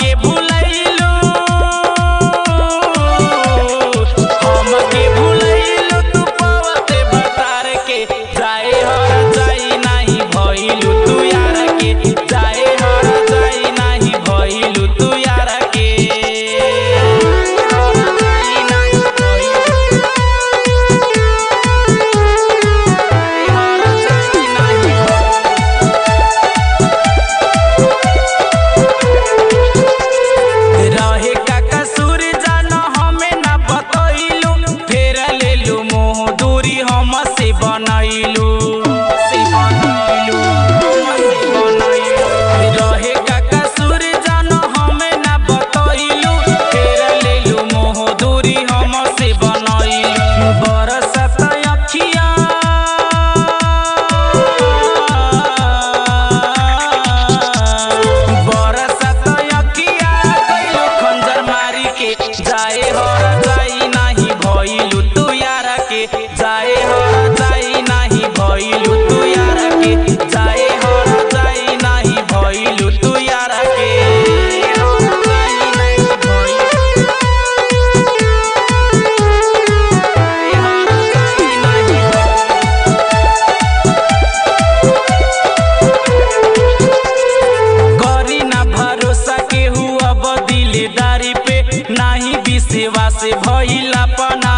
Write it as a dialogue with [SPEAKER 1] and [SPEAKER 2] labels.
[SPEAKER 1] हमके भुलैलू, हमके भुलैलू तू पवते बतार के। जाए हर जाई नाही भइलू तू यार के, जाए हर जाई नाही भइलू तू यार के। रहे का कसूर जान हमें ना बतैलू, फेर लेलू मोह दूरी हमसे बनैलू, से बनैलू, हमसे बनैलू। रहे का कसूर जान हमें ना बतैलू, फेर लेलू मोह दूरी हमसे बनैलू। बरसत अखिया बरसत अखिया कैलू खंजर मारी के। जाए हर जाई नाही भइलू तू यार के, जाए हर जाई नाही भइलू तू यार के, जाए हर जाई नाही भइलू तू यार के। करी ना भरोसा केहू अब दिलदारी पे, नाही विश्वास भइला पना